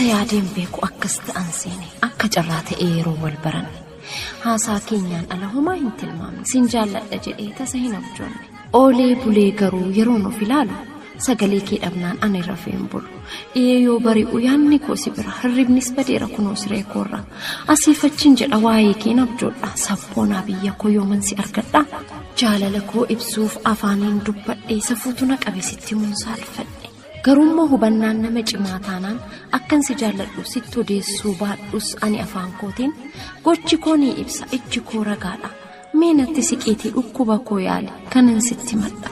Tasa yaadeen beeku akkas ta'an seene akka carraa ta'ee yeroo wal baranne. Haasaa keenyaan ala homaa hin tilmaamne sin jaalladha jedhee tasa hin abjoonne. Oolee bulee garuu yeroon of ilaalu sagalee kee dhabnaan ani rafee hin bulu. Dhiyee yoo bari'u yaadni koo si bira hirribnis badeera kunoo siree koorra. Asiif achiin jedha waa'ee keen abjoodha sabboonaa biyya koo yooman si argadha. Jaalala koo ibsuuf afaaniin dubbadhee safuutu na qabe sitti himuun saalfadhe. Garuummoo hubannaan nama cimaa taanaan akkan si jaalladhu sitti odeessuu baadhus ani afaan kootiin gochi koo ni ibsa ijji koo ragaadha. Mee natti siqiitii dhukkuba koo yaali kanan sitti madha.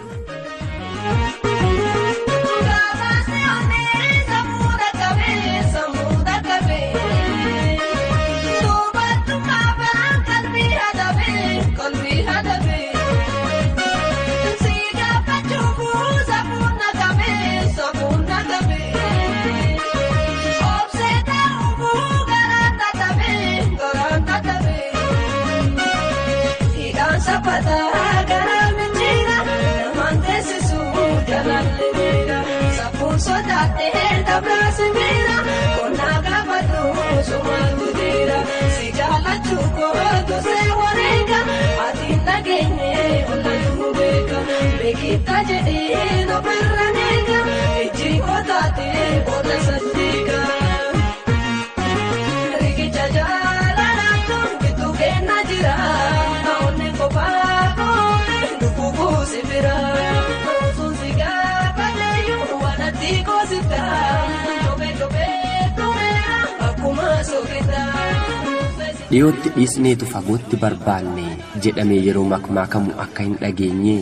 Dhiyootti dhiisneetu fagootti barbaanne jedhamee yeroo makmaakamu akka hin dhageenye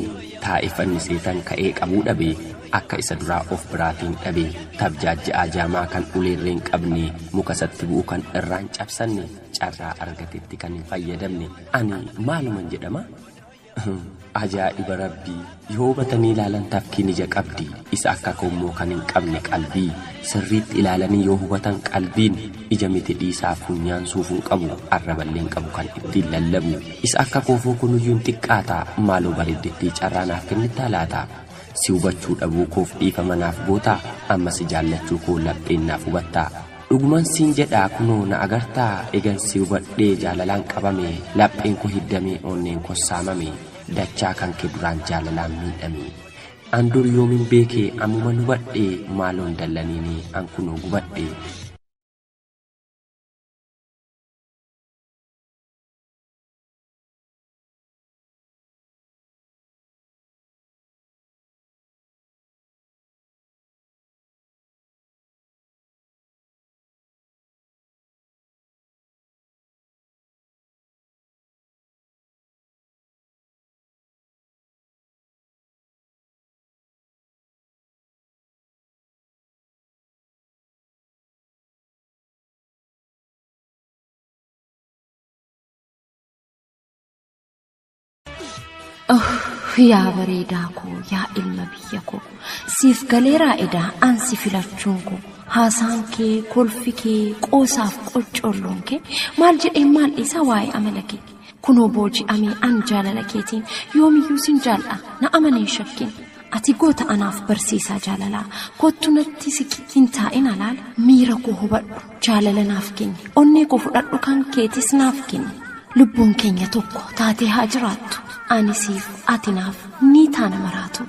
taa'ee fanniseetan ka'ee qabuu dhabe akka isa duraa of biraatiin dhabe tabjaajja'aa jaamaa kan uleerree hin qabne muka isatti bu'u kan irraan cabsanne carraa argatetti kan hin fayyadamne ani maaluman jedhama? Ajaa'iba rabbii yoo hubatanii ilaalan tafkiin ija qabdi isa akka koommoo kan hin qabne qalbii sirriitti ilaalanii yoo hubatan qalbiin ija miti dhiisaa funyaan suufuun qabu arraballee hin qabu kan ittiin lallabu isa akka koofoo kunuyyuu hin xiqqaata maaloo bareeddettii carraa naaf kennittaa laata si hubachuu dhabuu koof dhiifama naaf goota amma si jaallachuu koo lapheen naaf hubattaa. Dhuguman siin jedhaa kunoo na agartaa egan si hubadhee jaalalaan qabame lapheen koo hiddamee onneen koo saamame dachaa kan kee duraan jaalalaan miidhame. An dur yoomin beekee ammuma hubadhee maaloon dallaniini an kunoo gubadhee. Yaa bareedaa koo yaa ilma biyya koo siif galeeraa edaa ansi filachuun koo haasaan kee kolfi kee qoosaaf qoccolloon kee maal jedhee maal dhiisaa waa'ee amala kee kunoo booji'amee an jaalala keetiin yoomiyyuu sin jaalla na amaneen shakkiin ati goota anaaf barsiisaa jaalalaa kottu natti siqi hin taa'in alaala miira koo hubadhu jaalala naaf kenni onnee koo fudhadhu kan keetis naaf kenni. Lubbuun keenya tokko taatee haa jiraattu ani siif ati naaf ni taana maraatu.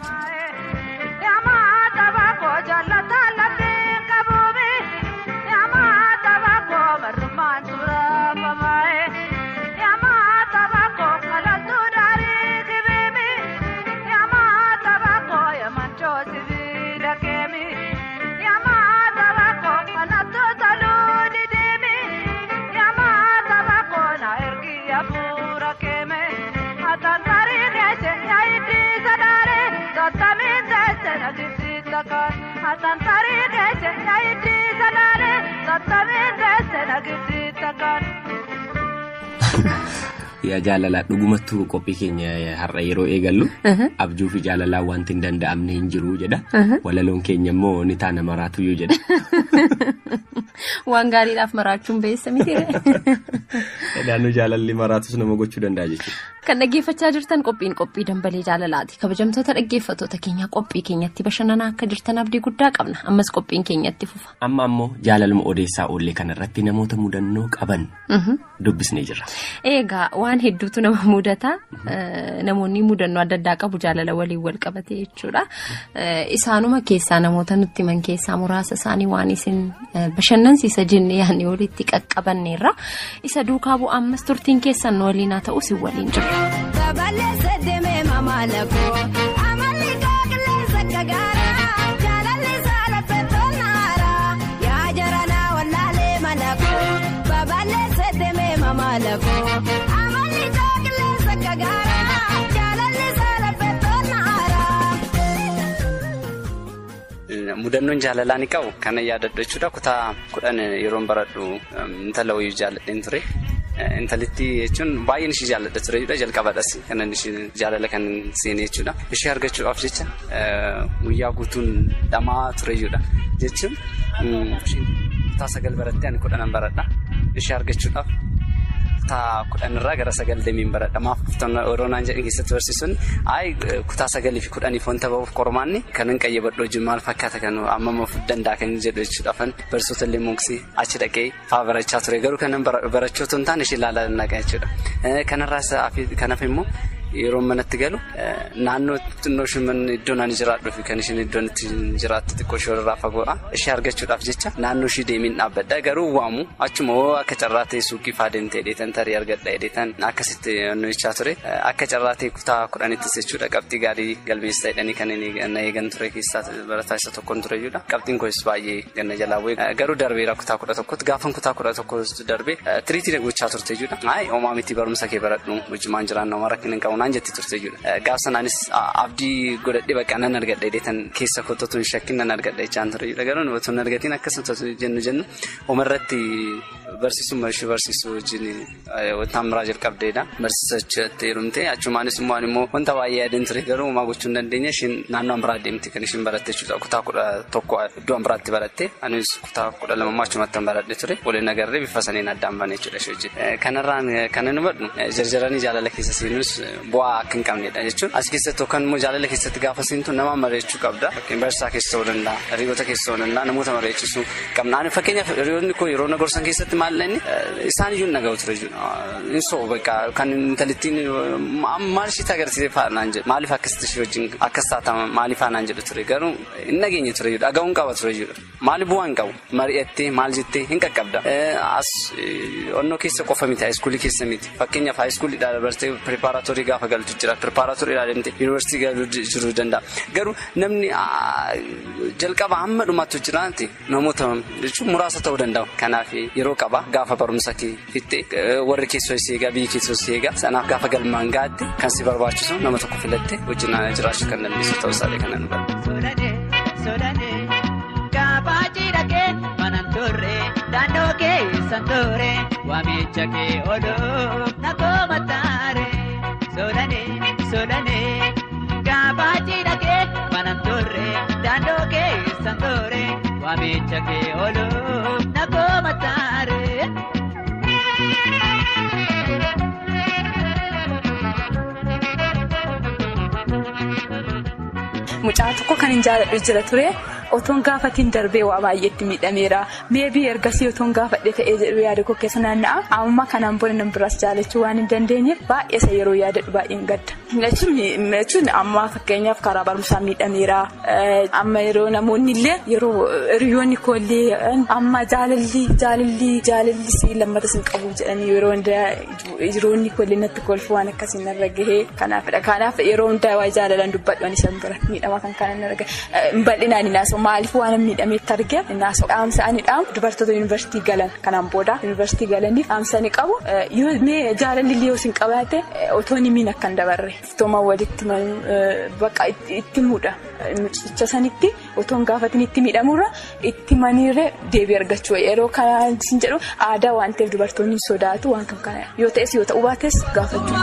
Yaa jaalalaa dhugumattuu qophii keenya har'a yeroo eegallu abjuu fi jaalalaa wanti hin danda'amne hin jiru jedha. Walaloon keenya immoo ni taana maraatuyyuu jedha. Waan gaariidhaaf maraachuun beessa miti. Naannoo jaalalli maraatus nama gochuu danda'a jechuudha. Kan dhaggeeffachaa jirtan qophiin qophii dambalee jaalalaati. Kabajamtoota dhaggeeffattoota keenya qophii keenyatti bashannanaa akka jirtan abdii guddaa qabna. Ammas qophiin keenyatti fufa. Amma ammoo jaalaluma odeessaa oollee kanarratti namoota mudannoo qaban dubbisnee jirra. Egaa waan hedduutu nama mudata. Namoonni mudannoo adda addaa qabu jaalala waliin wal qabate jechuudha. Isaanuma keessaa namoota nutti himan keessaa muraasa isaanii waan isin bashannansiisa jennee yaadne walitti qaqqabanneerra. Isa duukaa bu'aa ammas turtiin keessan nu waliin haa ta'u si waliin jiru. Babal'eessa deemee mamaalakoo amalli qooqillee gaaraa jaalalli saala fettoonaara yaa jaranaa wallaalee malakoo babal'eessa deemee mamaalakoo amalli qooqillee gaaraa jaalalli saala fettoonaara. Mudannoon jaalalaa ni qabu kana yaadadhu jechuudha. Kutaa 10 yeroon baradhu intala wayii jaalladheen ture. Intalitti jechuun baay'een ishee jaalladha ture jechuudha. Jalqabadhas kanan ishee jaalala kan seene jechuudha. Ishee argachuudhaaf jecha guyyaa guutuun dhamaa ture jechuudha. Jechuun isheen kutaa 9 barattee ani 10 baradha. Ishee argachuudhaaf kutaa 10 irraa gara 9 deemeen baradha. Maaf yeroo naan jedhan keessatti barsiisuun ayi kutaa 9 fi 10 wanta ba'uuf qormaanni kanan qayyabadhu wajjin maal fakkaata kan amma danda'a kan jedhu jechuudhaafan barsiisota illee moksii achi dhaqee faa barachaa ture. Garuu kanan barachuu otoo hin taane ishee ilaalaa naqa jechuudha. Kanarraas kanaaf immoo yeroo manatti galu naannoo xinnoo isheen iddoo naan jiraadhu fi kan isheen iddoon itti jiraattu xiqqoo ishee irraa fagoodha. Ishee argachuudhaaf jecha naannoo ishee deemeen dhaabbadha. Garuu waamu achuma hoo akka carraa ta'e suuqii faa deemtee dheetan tarii argadha dheetan akkasitti jechaa ture. Akka carraa ta'e kutaa 10ttis jechuudha qabxii gaarii galmeessa jedhanii kan na eegan ture keessaa barataa isa tokkoon ture jechuudha. Qabxiin kunis baay'ee ganna jalaa bu'e. Garuu darbeera kutaa 11tti gaafan kutaa 11 darbee tiriitii gochaa turte jechuudha. Ayi homaa miti barumsa kee baradhu wajjumaan jiraanna homaa rakkina hin qabu jetti turte jechuudha. Gaaf sanaanis abdii godhadhee bakka nan argadha dheetan keessa kottotu hin shakkin nan argadha jechaan ture jechuudha. Garuu otoo hin argatiin akkasuma jennu homarratti barsiisummaa ishee barsiisuu wajjin wanta amraa jalqabdeedha. Barsiisachatti heerumte achumaanis immoo ani immoo wanta baay'ee yaadeen ture garuu homaa gochuu hin dandeenye isheen naannoo amraa deemte kan isheen baratte jechuudha. Kutaa 11 iddoo amraatti baratte anis kutaa 12 achumatti baradhe ture. Waliin agarree bifa saniin addaan bane jechuudha ishee wajjin. Kanarraan kan nu hubadhu jarjaranii jaalala keessa seenus bu'aa akka hin qabnedha jechuun as keessatti yookaan immoo jaalala keessatti gaafa seentu nama mari'achuu qabda. Fakkeenya barsiisaa keessa ta'uu danda'a, hiriyoota keessa ta'uu danda'a, namoota mari'achiisuu qabna. Ani fakkeenyaaf hiriyoonni koo yeroo na gorsan keessatti maal inni isaan iyyuu naga'u ture jechuudha. Inni soo bakka kan intalittiin maal isheetti agarsiisee fa'a naan jedhu maaliif akkasitti ishee wajjin akkas taatama maaliif naan jedhu ture garuu hin nageenye ture jechuudha. Dhaga'uun qaba ture jechuudha. Maali bu'aa hin qabu mari'attee maal jettee hin qaqqabda. As onnoo keessa qofa miti haayiskuulii keessa miti fakkeenyaaf haayiskuulii dabartee piripaaraatoorii gaafa galtu jira piripaaraatoorii ilaalamte yuunivarsiitii galuu jiruu danda'a. Garuu namni jalqaba hamma dhumaatti jiraate namoota jechuun muraasa ta'uu danda'u. Kanaaf yeroo qaba gaafa barumsa kee fitte warri keessoo si eegaa biyyi keessoo si eegaa sanaaf gaafa galmaan gaatte kan si barbaachisu nama tokko filatte wajjin jiraachuu kan dandeessu ta'uu isaatii kan nu barbaadu. Daandoo keessan ture waamicha kee ooluu na koomataare soodane soodane gaafa cidha manan ture daandoo keessan ture waamicha kee ooluu na koomataare. Mucaa tokko kan hin jaaladhu jira ture. Otoon gaafatiin darbee waa baay'eetti miidhameera. Meebii ergasii otoon gaafadhe ta'ee jedhu yaada koo keessa naanna'a. Amma kanaan booda nama biraas jaalachuu waan hin dandeenyeef baay'ee isa yeroo yaadadhu baay'een gadda. Jechuun amma fakkeenyaaf karaa barumsaa miidhameera. Amma yeroo namoonni illee yeroo hiriyoonni koo illee amma jaalalli jaalalli jaalalli si lammata sin qabu jedhanii yeroo hundaa hiriyoonni koo illee natti kolfu waan akkasiin narra gahee kanaafidha. Kanaaf yeroo hundaa waa jaalalaan dubbadhu ani isaan bira miidhama kan kana narra gahe bal'inaan hin haasa'u. Maaliif waan miidhameetti argee dhaamsa ani dhaamu dubartoota yuunivarsiitii galan kanaan booda yuunivarsiitii galaniif dhaamsa ani qabu jaalalli illee yoo isin qabaate otoo himiin akka hin dabarre iftooma walitti bakka itti muudha mucicha sanitti otoo hin gaafatin itti miidhamurra itti maniirree deebii argachuu yeroo kana isin jedhu aadaa waan ta'eef dubartoonni sodaatu waan kana yoo ta'es yoo ta'uu baates gaafachuu.